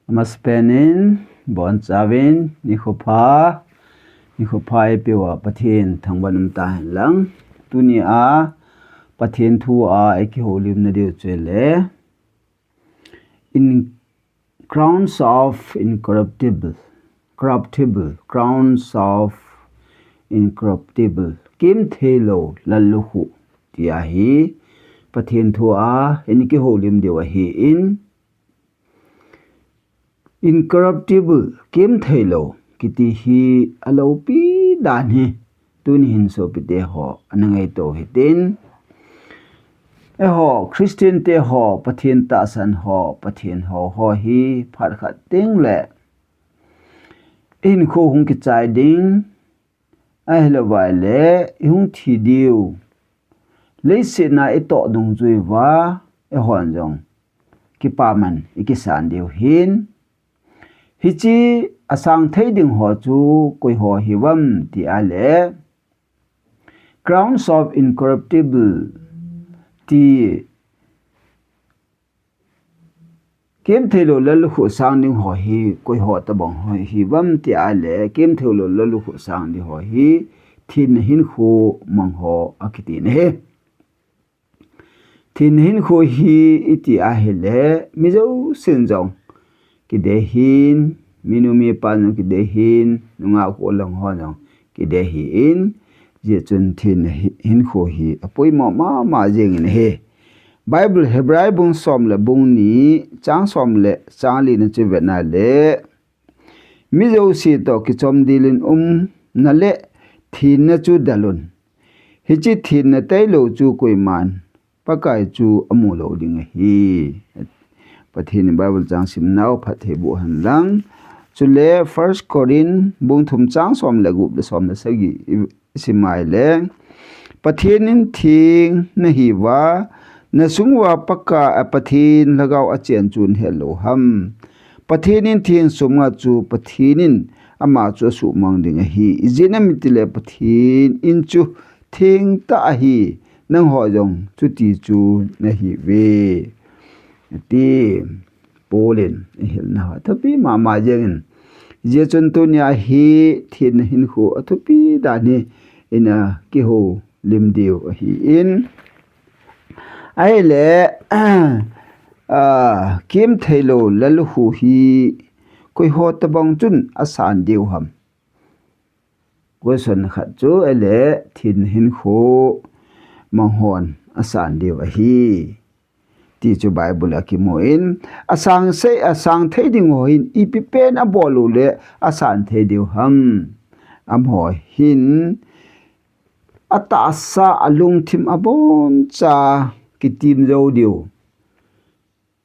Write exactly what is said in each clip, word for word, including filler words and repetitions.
Amasapen in, bonchauvin, nikho pha, nikho pha eipeuva Pathen thangvah in umta hen lang. Tuni a, Pathen thu a eikihoulimna diu chu ahile, in Crowns of Incorruptible, Corruptible, Crowns of Incorruptible, Kemtheilou lallukhuh, ti ahi, Pathen thu a eikihoulim diu ahin, Incorruptible, kemtheilou, kiti hi aloupi dan hi, tuni hin sopite ho, ana ngaito hitin. Eiho, Christian te ho, Pathen tahsan ho, Pathen ho, ho hi, phat khat teng le, ihinkho hung kichai ding, ahilouvai le, ihung thi diu. Leiset a itoh dungjui uva, eihon jong kipaman ikisan diu hin. Hiche asang thei ding ho chu koi ho hiuvem ti ahile, Crowns of Incorruptible ti, kemtheilou lallukhuh sang ding ho hi koi ho tobang ho hiuvem ti ahile, kemtheilou lallukhuh sang ding ho hi thenna hinkho mang ho akiti ahi. Thenna hinkho hi iti ahile, mi jousen jong kidei hin, minu mipa jong kidei hin, nungah gollhang ho jong kidei hin, hijeh chun thenna hi-, hinkho hi apoimo mama jengin ahi. Bible Hebrai bung som le bung ni, chang som le chang li na chu ivet na le, mi jouse toh kichom dil in umna le thenna chu del un. Hiche thenna tailou chu koiman Pakai chu amu lou ding ahi. Pathen in Bible chang simnau phatthei boh hen lang. Chule First Corinth bung thum chang som le gup le som le sagi i, isim a ahile, Pathen in theng nahiuva, nasung uva Pakai, a, Pathen lhagao achen chu nahet lou ham. Pathen in theng sum nga chu Pathen in ama chu asuhmang ding ahi. Ijeh inem itile Pathen in chu theng tah ahi, nangho jong chuti chu nahiuve, ati. Paul in ahilna ho athupi mama jengin. Hijeh chun tunia hi thenna hinkho athupi dan hi ina kihoulim diu ahin. Ahile, a, kemtheilou lallukhuh hi koi ho tobang chun asan diu ham. Question khat chu ahile thenna hinkho mang hon asan diu ahi. Ti chu Bible a kimu in, asang sei, asang thei ding ho hin ipi pen abol u le asan thei diu ham. Amaho hin atahsa alungthim aboncha kitim jou diu.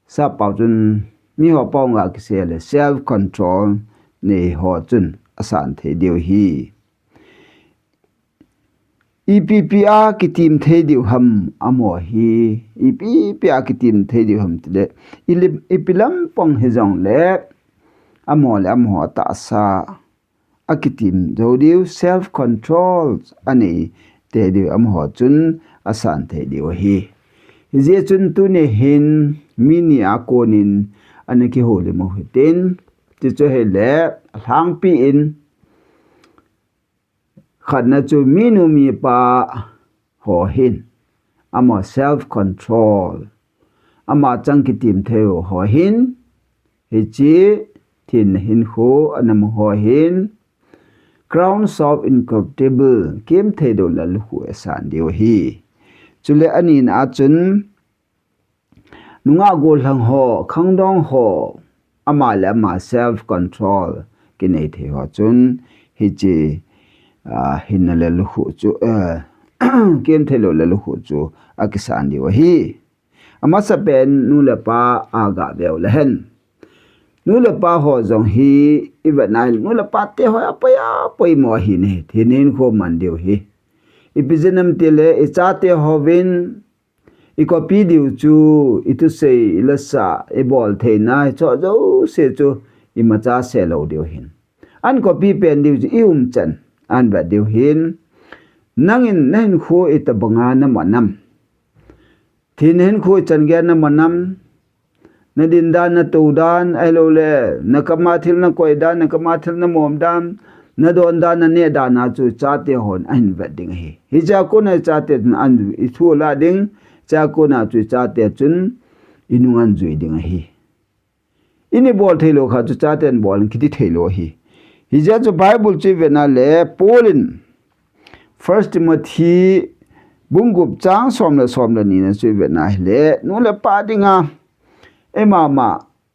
Sappao chun miho pao nga kisei le self control nei ho chun asan thei diu ahi. Ipi ipi a kitim thei diu ham amaho hi, ipi ipi a kitim thei diu ham tile, ili-, ipi lampang hijongle, amaho le amaho atahsa akitim jou diu, self control anei tei diu, amaho chun asan thei diu ahi. Hijeh chun tuni hin mi ni a konin ana kihoulim u hitin, ti chu ahile, alhangpi in, khatna chu minu mipa ho hin, amaho self control, ama chang kitim thei u ho hin, hiche thenna hinkho ana mang ho hin, crowns of incorruptible, kemtheilou lallukhuh asan diu ahi. Chule anina a chun, nungah gollhang ho, khangdong ho, ama le ama self control kinei thei ho chun, hiche, a, hinna lallukhuh chu, a, kemtheilou lallukhuh chu akisan diu ahi. Amasapen nu le pa a gah veu le hen. Nu le pa ho jong hi ivet na ahile, nu le pa te ho apoi apoimo ahi ne, thenna hinkho man diu hi. Ipi jeh inem tile, ichate hovin, ikopi diu chu, ithusei, ilasah, ibol theina, hicheho jouse chu imacha se lou diu ahin. An copy pen diu chu iumchan, an vet diu ahin. Nangin nahinkho itobanga naman am? Thenna hinkho ichan geiya naman am? na din dan, na tou dan, ahilou le, na kama thil na koi dan, na kama thil na mom dan, na don dan, na neh dan a chu chate hon ahin vet ding ahi. Hiche a kona chate chun an i thu la ding, hiche a kona chu chate chun i nung an jui ding ahi. I nei bol thei lou kha chu chaten bol in kiti thei lou ahi. Hijeh chun Bible chu i vet na le Paul in First Timothy bung gup chang som le som le ni na chu i vet na hile, nu le pa dinga eima ma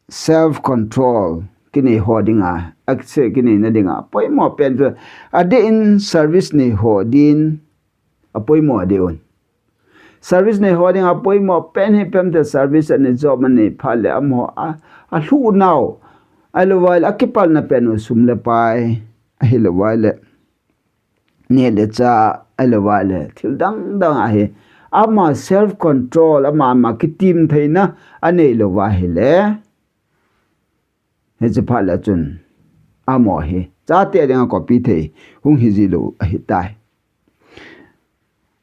self control kinei ho dinga, akse kinei na dinga poimo pen chu adeh in service nei ho din apoimo adeh un. Service nei ho dinga poimo pen hi pemte service anei job anei phat le amaho a, alhuh nau, ahilou vai le akipalna pen u sum le pai, ahilou vai le neh le chah, ahilou vai le thil dang dang ahi. Ama self control, ama, ama kitim theina anei lou va ahile, hiche phat le chun amaho hi chate dinga copy thei hung hi ji lou ahitai.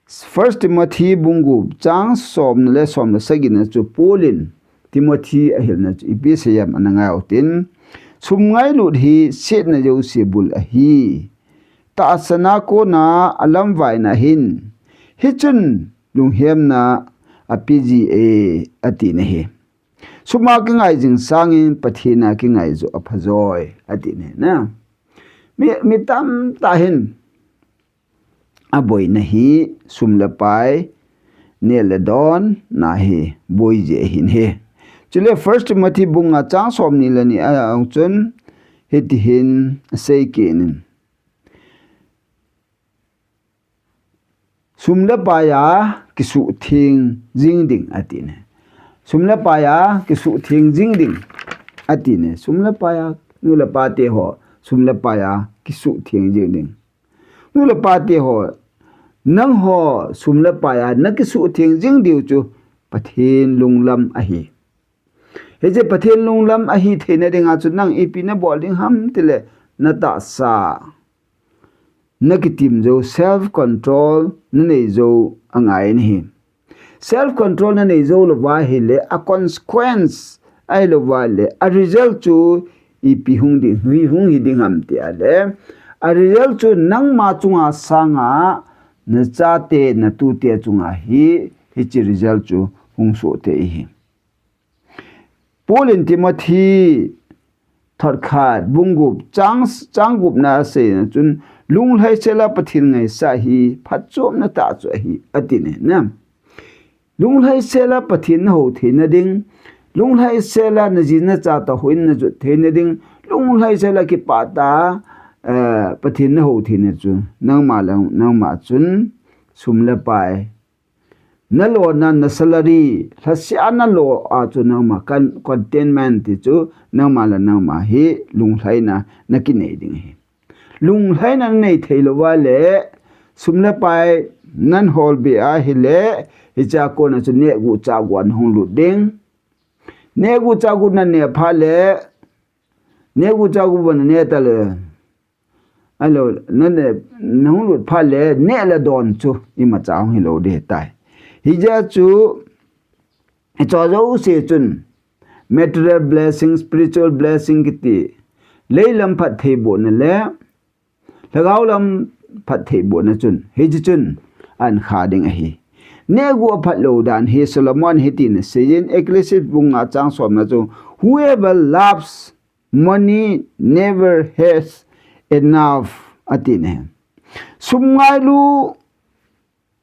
First Timothy bung gup chang som le som le sagi na chu Paul in Timothy ahilna chu ipi asei em ana ngai u tin, sum ngailut hi setna jouse bul ahi. Tahsan a kona alamvaina ahin, hichun lunghemna ape ji e, ati na hi. Sum a kingai jing sangin Pathen a kingai joh apha joi, ati na hi na. Mi, mi tamtah hin aboina hi sum le pai, neh le don na hi boi ji ahin hi. Chule First Timothy bung nga chang som ni le ni a ong chun hiti hin asei kit in, sum le pai a kisuhtheng jing ding, ati na hi. Sum le pai a kisuhtheng jing ding, ati na hi. Sum le pai a, nu le pa te ho, sum le pai a kisuhtheng jing ding. Nu le pa te ho, nangho sum le pai a nakisuhtheng jing diu chu Pathen lunglam ahi. Hiche Pathen lunglam ahi theina dinga chu nang ipi nabol ding ham tile, natahsa nakitim jou, self control nanei jou angai in ahi. Self control nanei jou lou va ahile, a consequence ahilou va le, a result chu ipi hung ding, hi hung hi ding ham ti a le, a result chu nangma chunga sanga nachate, natute chunga hi, hiche result chu hung soh thei ahi. Paul in Timothy thot khat bung gup chang, chang gup na asei na chun, lunglhai sela Pathen ngaisah hi phatchomna tah chu ahi, ati na hi na. Lunglhai sela Pathen nahou theina ding, lunglhai sela naji nacha toh houin najot theina ding, lunglhai sela kipah tah a, eh, Pathen nahou theina chu nangma le nangma chun sum le pai, nalo na, na salary, lhasetna lo a chu nangma con-, contentment ti chu nangma le nangma hi lunglhaina nakinei ding ahi. Lunglhaina nanei thei lou va le, sum le pai nahol be ahile, hiche a kona chu nehguh chahguh a nahung lut ding. Nehguh chahguh naneh phat le, nehguh chahguh va naneh ta le, ahilou, nane, nahung lut phat le, neh le don chu imacha hung hilou ding ahitai. Hijeh chun, hiche jouse chun, material blessing, spiritual blessing kiti, leilam phattheibohna le lhagao lam phattheibohna chun, hiche chun ahin kha ding ahi. Nehguh aphat lou dan hi Solomon hitin aseiyin, Ecclesiastes bung nga chang som na chu, whoever loves money never has enough, ati na hi. Sum ngailu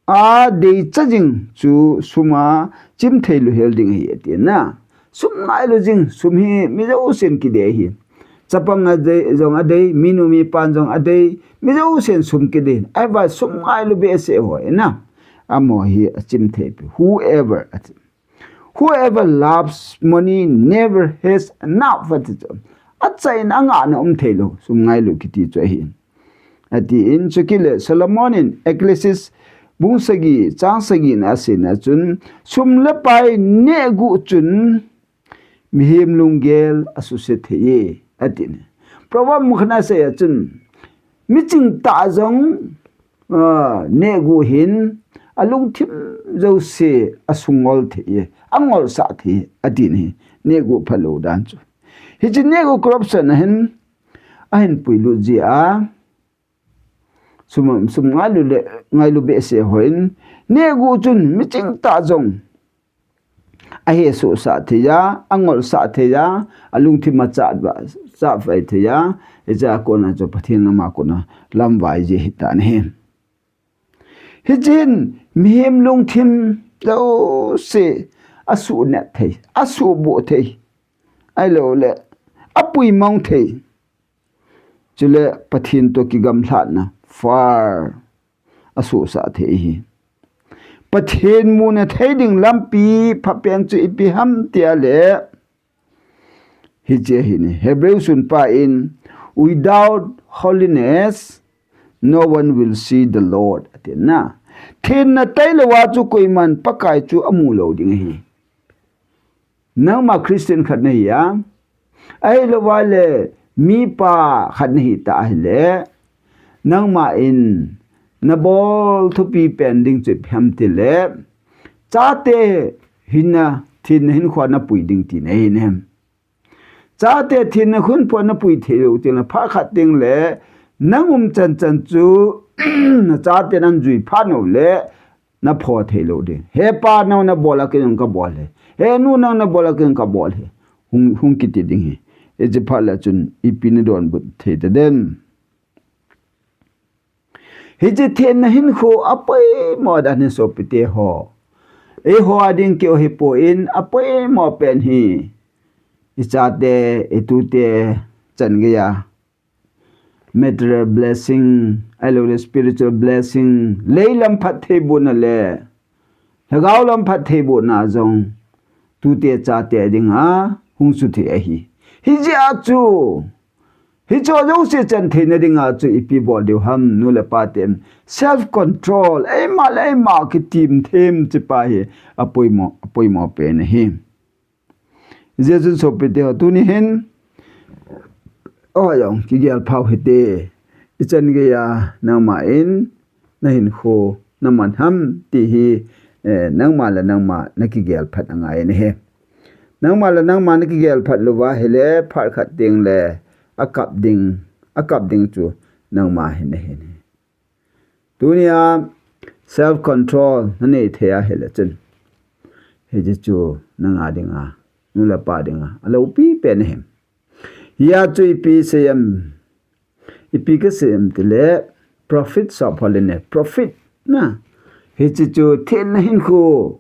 a deicha jing chu sum a chimthei louhel ding ahi, ati na. Sum ngailu jing, sum hi mi jousen kidei ahi. Chapang a dei, jong adei, minu mipan jong adei, mi jousen sum kidei. Ahivang sum ngailu behseh ho ahi na. Amaho hi achimthei pi. Whoever, ati. Whoever loves money never has enough, ati chu. Achaina angahna umthei lou, sum ngailu kiti chu ahi. Ati in, chukit le Solomon in Ecclesiastes bung sagi, chang sagi na asei na chun, sum le pai nehguh chun mihem lunggel asuse thei e, ati na. Proverb mun khat na asei a chun, miching tah jong, ah, nehguh hin alungthim jouse asungol thei, angolsah thei, atin ahi. Negu phalou dan chu. Hiche negu corruption ahin, ahin puilut jeh a, sum, sum ngailu le, ngailu behseh hon, negu chun miching tah jong ahesohsah thei a, angolsah thei a, alungthim achat va, chat vai thei a, hichea kona chu Pathen ama kona lamvai ji ahitan ahi. Hichun mihem lungthim jouse asuhnet thei, asuhboh thei, ahilouleh apuimong thei. Chule Pathen toh kigamlhatna far asohsah thei ahi. Pathen muna thei ding lampi phapen chu ipi ham tia le, hiche ahi ne. Hebrew sunpa in, "Without holiness, no one will see the Lord," ati na. Thenna tailouva chu koiman Pakai chu amu lou ding ahi. Nangma Christian khat nahi a, ahilouva le mipa khat nahi ta ahile, nangma in nabol thupi pen ding chu ipi ham tile, chate hinna, thenna hinkhoa napui ding tina ahi ne. Chate thenna hinkhoa napui thei lou teng le, phat khat teng le, nang um chan chan chu, nachaten anjui phat nau le, napho thei lou ding. "He pa, nang nabol a kei jong kabol e. He nu, nang nabol a kei jong kabol e." Hung, hung kiti ding ahi. Hiche phat le chun ipi nadonbut thei tadem. Hiche thenna hinkho apoimo dan ahi sopite ho. Eiho a ding keu hipon apoimo pen hi. Ichate, itute, chan geiya material blessing, ahilouleh spiritual blessing, leilam phattheibohna le lhagao lam phattheibohna jong tute chate dinga hung suthei ahi. Hijeh a chu, hicho jouse chan theina dinga chu ipi bol diu ham, nu le pa ten self control, eima le eima kitim them chepa hi apoimo, apoimo pen ahi. Hijeh chun sopite ho, tuni hin, o jong kigel phau hite, ichan geiya nangma in nahinkho naman ham ti hi, eh, nangma le nangma nakigel phat angai ahi. Nangma le nangma nakigel phat louva ahile, phat khat teng le akap ding, akap ding chu nangma hin ahi. Tunia self control nanei thei ahile chun, hiche chu nanga dinga, nu le pa dinga aloupi pen ahi. Hia chu ipi sei em, ipi kasei em tile, profit sop ho le ne, profit na. Hiche chu thenna hinkho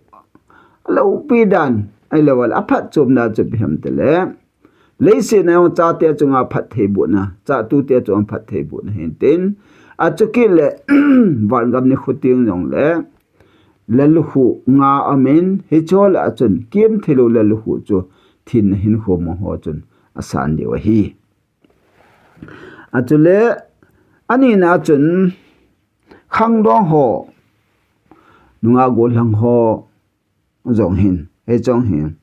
aloupi dan, ahilouleh aphatchom dan chu ipi ham tile, leiset a jong chate chunga phattheibohna, cha tute chunga phattheibohna hintin, achukit le vangam nikho teng jongle lalkhuh nga aumin, hicheho lah a chun kemtheilou lalkhuh chu thenna hinkho mang ho chun asan diu ahi. Achule, anina chun khangdong ho, nungah gollhang ho jong hin, hiche jong hin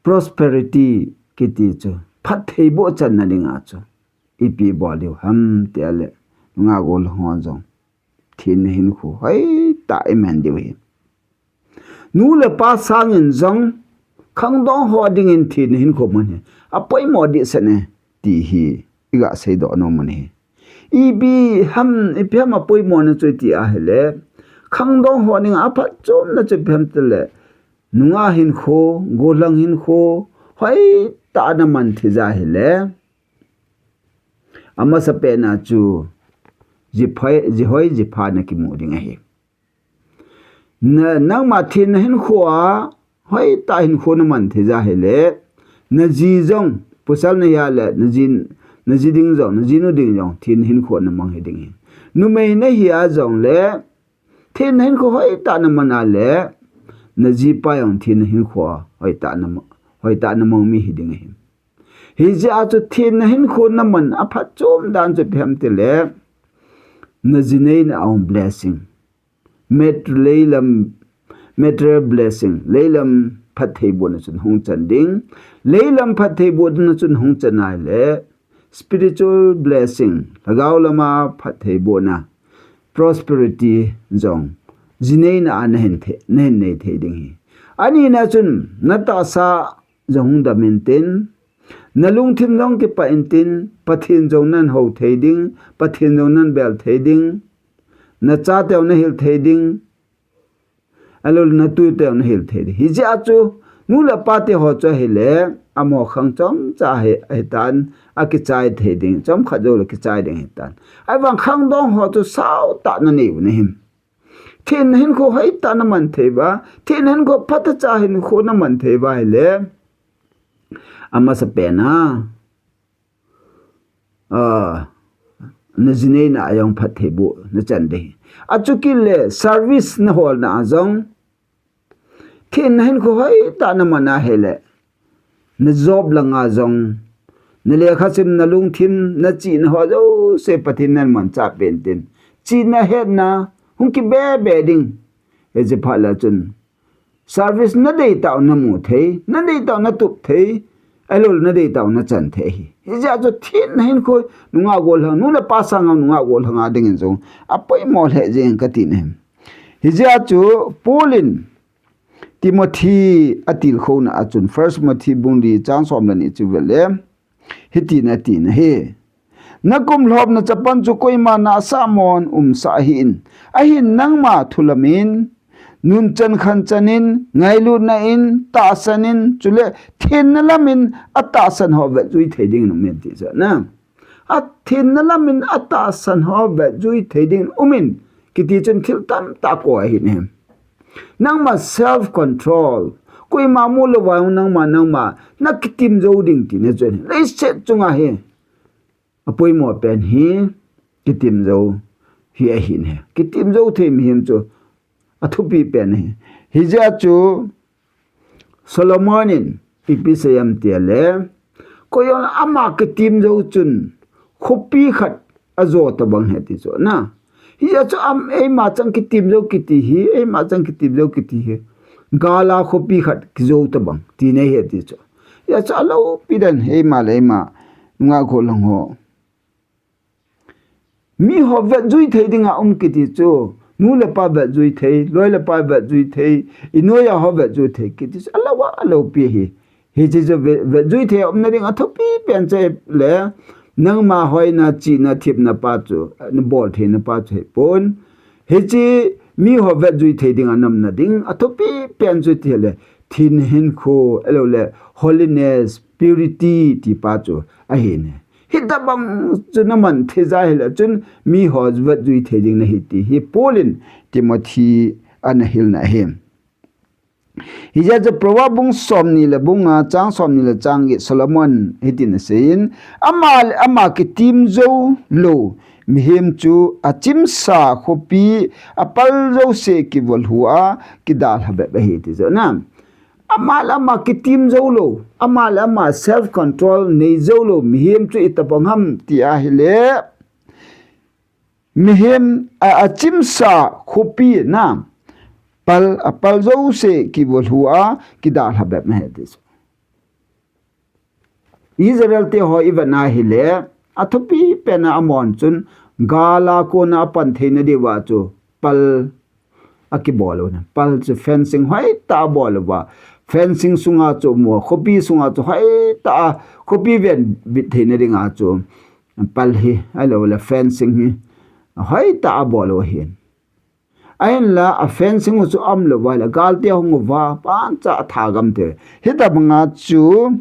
prosperity kiti chu, phattheiboh channa dinga chu ipi bol diu ham tile, nungah gollhang ho jong thenna hinkho hoitah iman diu ahi. Nu le pa sangin jong khangdong ho dingin thenna hinkho man hi apoimo dehset e ti hi iga seidoh nom u ahi. Ipi ham, ipi ham apoimona chu iti ahile, khangdong ho dinga aphatchomna chu ipi ham tile, nungah hinkho, gollhang hinkho hoitah a naman theija ahile, amasapen a chu jiphoi, jihoi jipha nakimu ding ahi. Na, nangma thenna hinkhoa hoitah hinkho naman theija ahile, naji jong, pasal nahi a le, naji, naji ding jong, najinu ding jong thenna hinkho namang hiding ahi. Numei nahi a jongle, thenna hinkho hoitah naman a le, najipa jong thenna hinkho hoitah nama, hoitah namang mi hiding ahi. Hijeh a chu thenna hinkho naman aphatchom dan chu ipi ham tile, najineina a um blessing, mat-, leilam, material blessing, leilam phattheibohna chun hung chan ding. Leilam phattheibohna chun hung chan ahile, spiritual blessing, lhagao lama phattheibohna, prosperity jong, jineina a nahin thei, nahin nei thei ding ahi. Anina chun, natahsa jong hung dam intin, nalungthim jong kipah intin, Pathen jong nahin hou thei ding, Pathen jong nahin bel thei ding, nachateu nahil thei ding, Ahilou le natuteu nahil thei ding. Hijeh a chu, nu le pa te ho chu ahile, amaho khang chomcha ahi, ahitan, akichai thei ding, chomkhat jou le kichai ding ahitan. Ahivang khangdong ho chu sao tah nanei u nahi. Thenna hinkho hoitah naman thei uva, thenna hinkho phatecha hinkho naman thei uva ahile, amasa pen a, a, najineina a jong phattheiboh nachan ding ahi. Achukit le service naholna a jong, thenna hinkho hoitah naman ahile, najob langa jong, nalekhasim, nalungthim, nachihna ho jouse Pathen in namanchah peh intin, chihna hetna hung kibe be ding. Hiche phat le chun, service nadei tah u namu thei, nadei tah u natup thei, ahilou le nadei tah u nachan thei ahi. Hijeh a chu thenna hinkho nungah gollhang, nu le pa sanga nungah gollhang a dingin jong apoimo lheh jeng kati nahi. Hijeh a chu Paul in Timothy atilkhouna a chun First Timothy bung li chang som le ni chu vele, hitin atin ahi. Nakum lhomna chapang chu koima nahsah mon umsah hih in. Ahin nangma thulam in, nunchan khanchan in, ngailutna in, tahsan in, chule thenna lam in atahsan ho vetjui thei dingin um in ti chu na. Athenna lam in atahsan ho vetjui thei dingin um in kiti chun thil tamtah akoi ahi ne. Nangma self control. Koima mu louva nangma, nangma nakitim jou ding tina chu ahi. Leiset chunga hi apoimo pen hi kitim jou hi ahi ne. Kitim jou thei mihem chu athupi pen ahi. Hijeh a chu Solomon in ipi asei em tile, koi jong le ama kitim jou chun khopi khat ajo tabang ahi ti chu na. Hijeh a chu am, eima chang kitim jou kiti hi, eima chang kitim jou kiti hi, gal a khopi khat kijo tabang tina ahi ti chu. Hijeh a chu aloupi dan, eima le eima nungah gollhang ho, miho vetjui thei dinga um kiti chu, nu le pa vetjui thei, loi le pai vetjui thei, inoiya ho vetjui thei kiti chu alou a, aloupi ahi. Hiche chu ve-, vetjui thei a umna ding athupi pen chu ahile, nangma hoina, chihna, thepna pa chu, nabol theina pa chu ahipon. Hiche miho vetjui thei dinga umna ding athupi pen chu tile, thenna hinkho, ahilou le holiness, purity ti pa chu ahi ne. Hitabang chu naman thei jeh ahile chun miho vetjui thei ding nahi ti hi Paul in Timothy ana hilna ahi. Hijeh a chu Proverb bung somni le bung nga chang somni le chang get Solomon hitin asei in, ama le ama kitim jou lou mihem chu achimsa khopi apal jouse kivolhu a kidalha bep ahi ti chu na. Ama le ama kitim jou lou, ama le ama self control nei jou lou mihem chu itabang ham ti ahile, mihem a, achimsa khopi na pal, apal jouse kivolhu a kidalha bep ahi ti chu. Israel te ho ivet na ahile, athupi pen a amahon chun gal a kona apan theina diuva chu pal akibol u na. Pal chu fencing hoitah a abol uva. Fencing sunga chu mu, khopi sunga chu hoitah a, khopi ven bit theina dinga chu pal hi, ahilou le fencing hi hoitah a abol u ahin. Ahinla a fencing u chu umlou uva ahile, galte ahung uva, pancha atha gam thei. Hitabanga chu,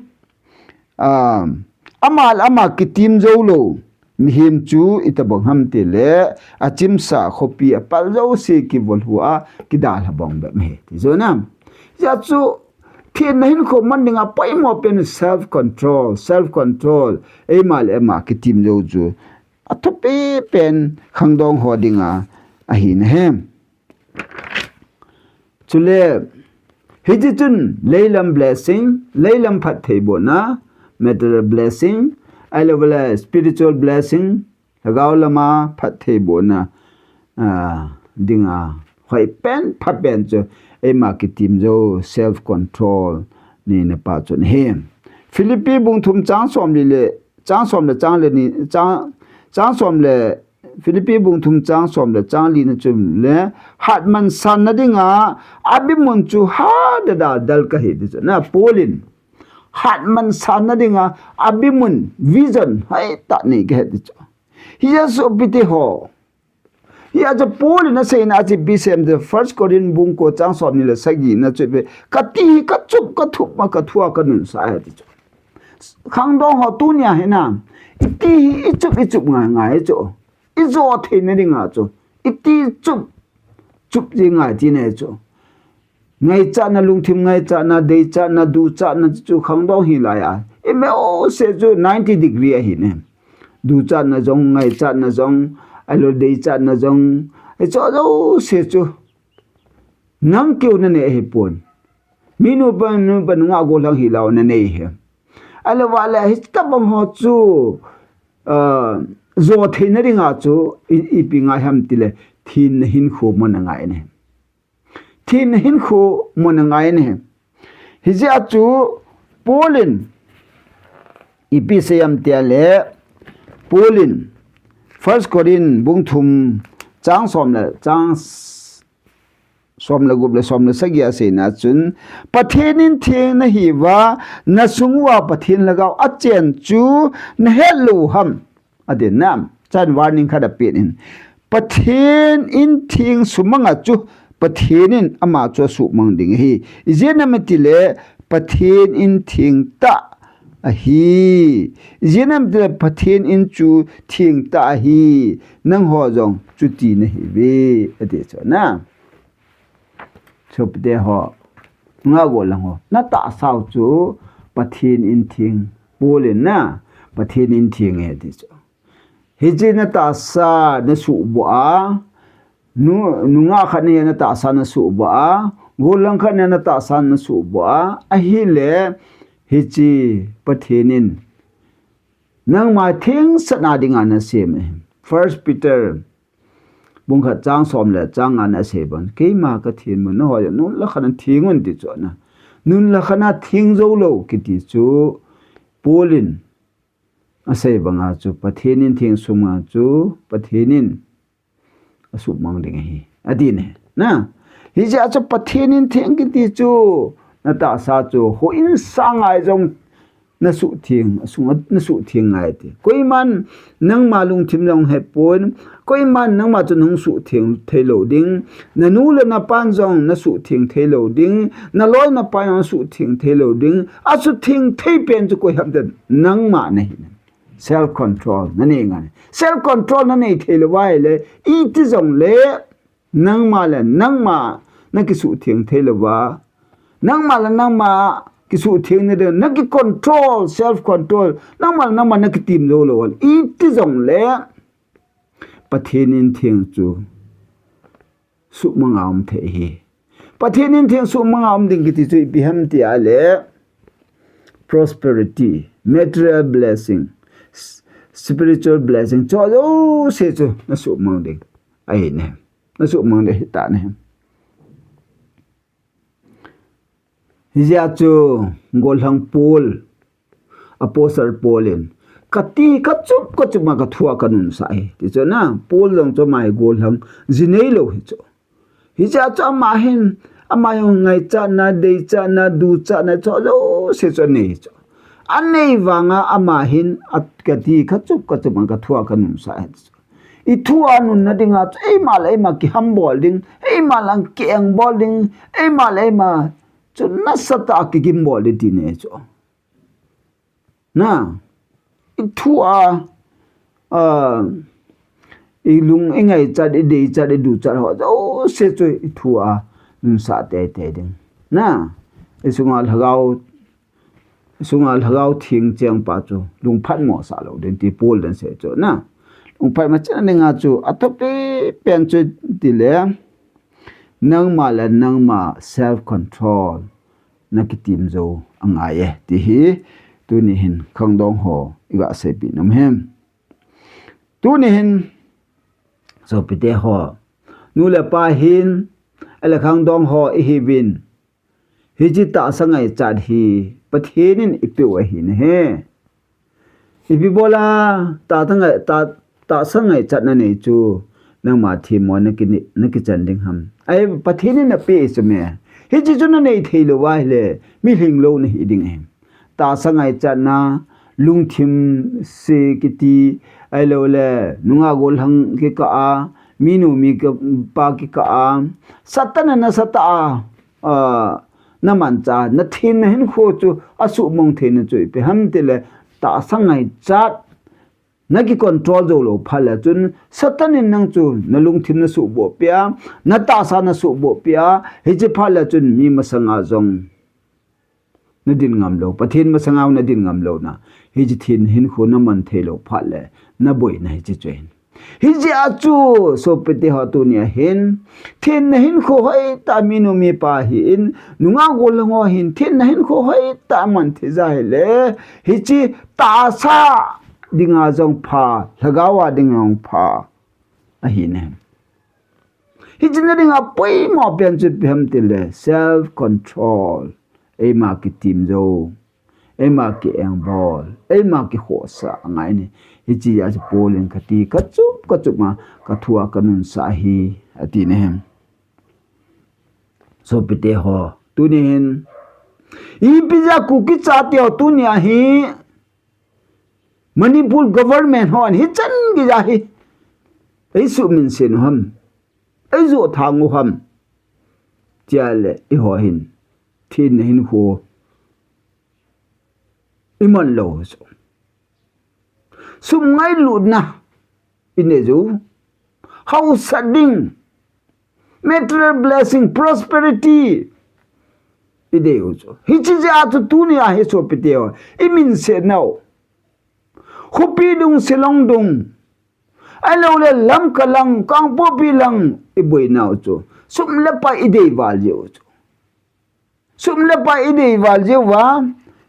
um, ama le ama kitim jou lou mihem chu itabang ham tile, achimsa khopi apal jouse kivolhu a kidalha bang bep ahi ti chu na. Hijeh a chu thenna hinkho man dinga poimo pen self control, self control. Eima le eima kitim jou chu athupi pen khangdong ho dinga ahi na ahi. Chule, hiche chun leilam blessing, leilam phattheibohna, material blessing, ahilou le spiritual blessing, lhagao lama phattheibohna, a, dinga hoi pen, pha pen chu eima kitim jou, self control neina pa chu ahi. Philippi bung thum chang somli le, chang som le chang le ni, chang, chang som le Philippi bung thum chang som le chang li na chu le, hatman sanna dinga abimun chu hadada dal kahi ti chu. Na Paul in hatman sanna dinga abimun, vision, hai ta nei kahi ti chu. Hijeh a chu pite ho. Hijeh a chu Paul in asei na chu ipi asei em ti, First Corinth bung ko chang som ni le sagi na chu ipi, kati hi kachup kathup ma kathua kanunsa e ti chu. Khangdong ho tunia hi na, iti hi ichup ichup ngai ngai chu. Ijo theina dinga chu. Iti chup chup ji ngai ti ne chu. Ngaichatna, lungthim ngaichatna, deichatna, duchatna chu khangdong hi lai a. Ime o se chu ninety degree ahi ne. Duchatna jong, ngaichatna jong, ahilou deichatna jong. Hiche jouse chu. Nang keu nanei ahipon. Mi nupa, nupa nungah gollhang hi lou nanei hi. Ahilou vale, hitobang ho chu, ah, jo theina dinga chu, i, ipi ngai ham tile, thenna hinkho mun angai ne. Thenna hinkho mun angai ne. Hijeh a chu Paul in ipi asei em tile, Paul in First Corinth bung thum chang som le chang s-, som le gup le som le sagi a aseina chun, Pathen in theng nahiuva, nasung uva Pathen lhagao achen chu nahet lou ham. Atin na, chan warning khat apen in. Pathen in theng sumang a chu, Pathen in ama chu asuhmang ding ahi. Ijeh inem itile, Pathen in theng tah ahi. Ijeh inem itile, Pathen in chu theng tah ahi. Nangho jong chuti nahiuve. Ati chu na. Sopite ho, nungah gollhang ho, natahsa u chu Pathen in theng, Paul in na, Pathen in theng e ti chu. Hiche natahsa nasuhboh a, nu, nungah khat nahi natahsa nasuhboh a, gollhang khat nahi natahsa nasuhboh a, ahile hiche Pathen in nangma thengsahna dinga nasem e. First Peter bung khat chang som le chang nga na asei bang, keima kathenmun nangho jong nunlakhat na theng un ti chu na. Nunlakhat na theng jou lou kiti chu Paul in asei banga chu Pathen in theng sumang a chu Pathen in asuhmang ding ahi. Ati ne. Na. Hijeh a chu Pathen in theng kiti chu natahsa chu houin sang a jong nasuhtheng, asunga nasuhtheng ngai ti. Koiman nangma lungthim jong hepon, koiman nangma chu nahung suhtheng theilou ding, nanu le napan jong nasuhtheng theilou ding, naloi napan jong nasuhtheng theilou ding, asuhtheng thei pen chu koi ham tile nangma nahi. Self control nanei ngai. Self control nanei theilou va ahile, iti jongle, nangma le nangma nakisuhtheng theilouva. Nangma le nangma kisuhtheng nading, naki control, self control. Nangma le nangma nakitim jou lou. Iti jongle Pathen in theng chu suhmang a um thei ahi. Pathen in theng suhmang a um ding kiti chu ipi ham tile, prosperity, material blessing, s-, spiritual blessing, chu jouse chu nasuhmang ding ahi ne. Nasuhmang ding ahi ta ne. Hijeh a chu gollhang Paul, Apostle Paul in, kati kachup kachup ma kathua kanunsa ahi. Ti chu na, Paul jong chu ama hi gollhang ji neilou hi chu. Hijeh a chu ama hin, ama jong ngaichatna, deichatna, duchatna, chu jouse chu anei chu. Anei vanga ama hin, a, kati kachup kachup ma kathua kanunsa ahi chu. Ithua nunna dinga chu eima le eima kihambol ding, eima lang kiengbol ding, eima le eima chu nasatah a kigimbol ding ti nei chu. Na, ithua, a, ilung, ingaichat, ideichat, iduchat ho jouse chu ithua nunsah teitei ding. Na, isunga lhagao Sunga lhagao theng chengpa chu lungphatmo sah lou ding ti Paul in asei chu na. Lungphatmo chang dinga chu athupi pen chu tile, nangma le nangma self control nakitim jou angai e ti hi tuni hin khangdong ho iga seipeh nom e. Tuni hin sopite ho, nu le pa hin, ahile khangdong ho ihiuvin, hiche tahsa ngaichat hi Pathen in eipeu ahi nahi. Ipi bola tahsa ngai, tah, tahsa ngaichat nanei chu, nangma themmo naki, nakichan ding ham. Ai, Pathen in napeh chu me. Hiche chu nanei thei lou va ahile, mi lhinglou nahi ding ahi. Tahsa ngaichatna, lungthim se kiti, ahilouleh, nungah gollhang kikah a, minu mipa kikah a, Satan in nasatah a, a, namanchah, nathenna hinkho chu asuhmang theina chu ipi ham tile, tahsa ngaichat, naki control jou lou phat le chun, Satan in nang chu nalungthim nasuhboh peh a, natahsa nasuhboh peh a, hiche phat le chun mi masanga jong nadin ngam lou, Pathen masanga nadin ngam lou na. Hiche thenna hinkho naman thei lou phat le, naboina hiche chu ahin. Hijeh a chu, sopite ho tunia hin, thenna hinkho hoitah minu mipa hin, nungah gollhang ho hin, thenna hinkho hoitah man thei ja hile, hiche tahsa dinga jong pha, lhagao a dinga jong pha. Ahi ne. Hiche na dinga poimo pen chu ipi ham tile, self control. Eima kitim jou. Eima ki-engbol. Eima kikhohsah angai ne. Hiche a chu Paul in kati, kachup, kachup ma, kathua kanunsah ahi, ati ne. Sopite ho, tuni hin. Ipi jeh a Kuki chate ho tunia hi. Manipur government hon hichan geiya hi eisuhminset u ham, eijoh thang u ham, tia le eiho hin thenna hinkho iman lou chu, sum ngailutna inei jou, hausat ding, material blessing, prosperity, idei u chu. Hiche jeh a chu tunia hi sopite ho, iminset nau. Khopi dung, Shillong dung, ahilouleh Lamka lang, Kangpokpi lang, iboi nau chu, sum le pai idei val jeh u chu. Sum le pai idei val jeh uva,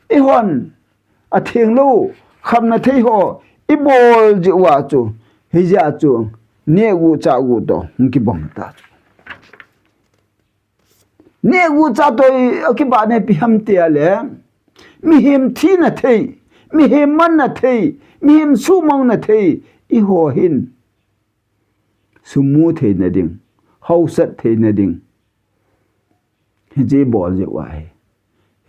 eihon, atheng lou, khamna thei ho, ibol jeh uva chu, hijeh a chu, neh u chah u toh, hung kibang ta chu. Neh u chah toh, akibah na ipi ham tile, mihem thina thei, mihem manna thei, mihem suhmangna thei, eiho hin. Sum mu theina ding, hausat theina ding. Hiche bol jeh uva hi.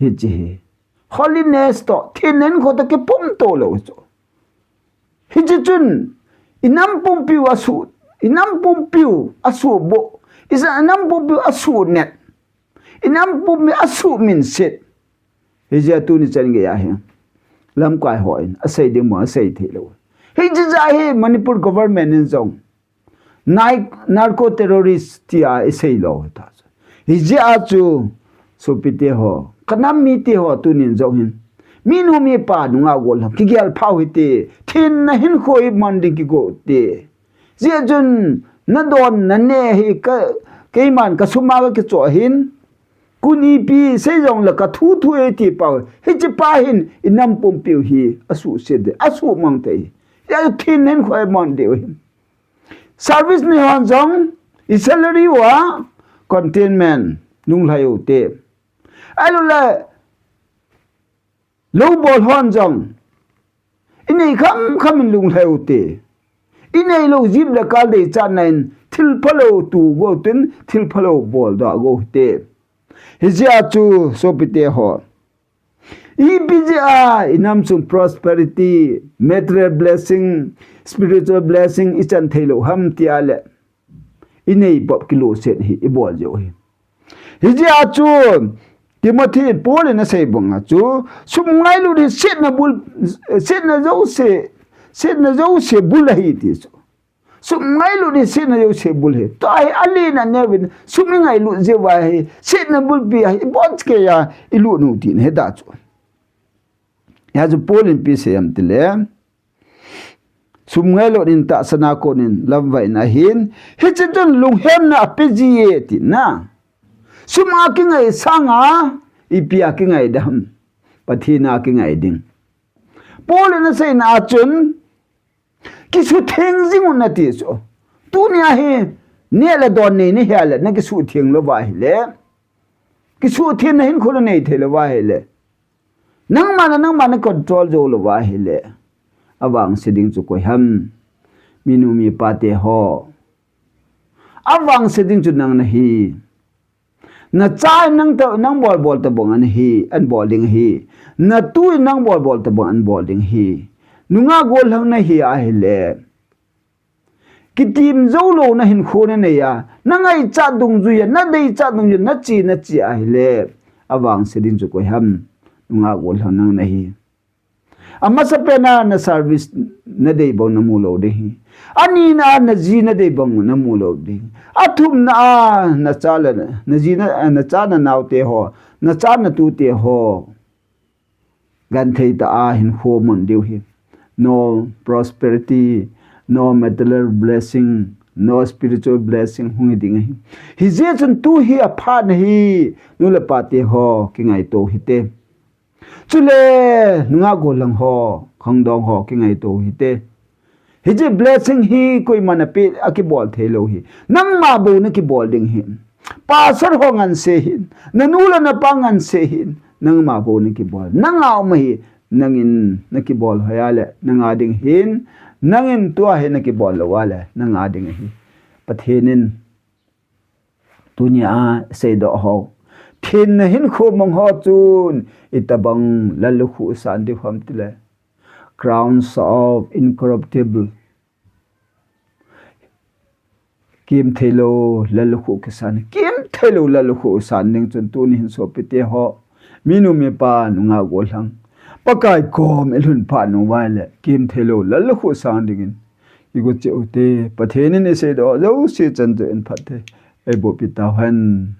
Hiche hi. Holiness toh, thenna hinkho toh kipom to lou chu. Hiche chun, inam pumpiu asuh, inam pumpiu asuhboh, inam pumpiu asuhnet. Inam pumpi asuhminset. Hijeh a tuni chan geiya hi. Lamkai hon asei ding mo, asei thei lou. Hijeh a hi Manipur government in jong. Nai-, narco terrorist tia isei lou ta. Hijeh a chu sopite ho. Kanam mite ho tunin jong hin. Minu mipa nungah gollhang. Kigel phau hite. Thenna hinkho hi man ding kigo te. Jeh chun, nadon, naneh hi ka, keiman kasum a kakichoh hin, kun ipi sei jongle kathu thu e ti pau, hiche pa hin inam pumpiu hi asuhset ding, asuhmang thei. Hijeh a thenna hinkho hi man diu hin. Service nei hon jong, i salary uva, contentment, lunglhai u te. Ahilouleh, lou bol hon jong, inei kham kham in lunglhai u te. Inei lou jip le kal deichatna in thil phalou tu go tin thil phalou bol doh go te. Hijeh a chu sopite ho. Ipi jeh a inam chung prosperity, material blessing, spiritual blessing ichan thei lou ham tia le. Inei bop kilungset hi, ibol jeh u hi. Hijeh a chu, Timothy in Paul in asei banga chu, sum ngailut hi setna bul, setna jouse, setna jouse bul ahi ti chu. Sum ngailut hi setna jouse bul ahi. Tua hi alen aneuvin, sum ingailut jeh uva hi, setna bulpi ahi, ibon kei a, ilut u tina ahi ta chu. Hijeh a chu Paul in ipi asei em tile. Sum ngailut in tahsa na kon in lamvai na hin, hiche chun lunghemna ape ji e tina. Sum a kingai sanga, ipi a kingai dam. Pathen a kingai ding. Paul in aseina a chun, kisutheng jing un ati chu. Tunia hi, neh le don nei nahi a le, nakisutheng lou va ahile. Kisuthenna hinkho nanei thei lou va ahile. Nangma na, nangma na control jou lou va ahile. Avangse ding chu koi ham. Minu mipa te ho. Avangse ding chu nang nahi. Nacha in nang ta, nang bol bol tabang ana hi, ana bol ding ahi. Natu in nang bol bol tabang ana bol ding ahi. Nungah gollhang nahi ahile. Kitim jou louna hinkho nanei a, nangaichat dungjuia, nadeichat dungjuia, nache, nache ahile. Avangse ding chu koi ham. Nungah gollhang nang nahi. Amasapen a na service nadei bang namu lou ding ahi. Anina a naji nadei bang namu lou ding ahi. Athumna a nacha le, naji na, nacha nanao te ho, nacha natu te ho. Genthei tah a hinkho mun diu ahi. No prosperity, no material blessing, no spiritual blessing hung hi ding ahi. Hijeh chun tu hi aphat nahi, nu le pa te ho, kingaito hite. Chule, nungah gollhang ho, khangdong ho, kingaito hite. Hiche blessing hi koiman ape, akibol thei lou ahi. Nangma bou nakibol ding ahi. Pastor ho nganse hih in, nanu le napa nganse hih in, nangma bou nakibol. Nanga um ahi, nangin nakibol hoi a le, nanga ding ahi. Nangin tua hi nakibol lou a le, nanga ding ahi. Pathen in Tunia iseidoh ho. Thenna hinkho mang ho chun itobang lallukhuh isan diu ham tile. Crowns of incorruptible. Kimtheilou lallukhuh kisan. Kimtheilou lallukhuh isan ding chun tuni hin sopite ho. Minu mipa nungah gollhang. Pakai kom ilhun phat nung uva le. Kimtheilou lallukhuh isan dingin. Igu cheh ute, Pathen in iseidoh jouse chan chu in phatthei eiboh pi tauhen.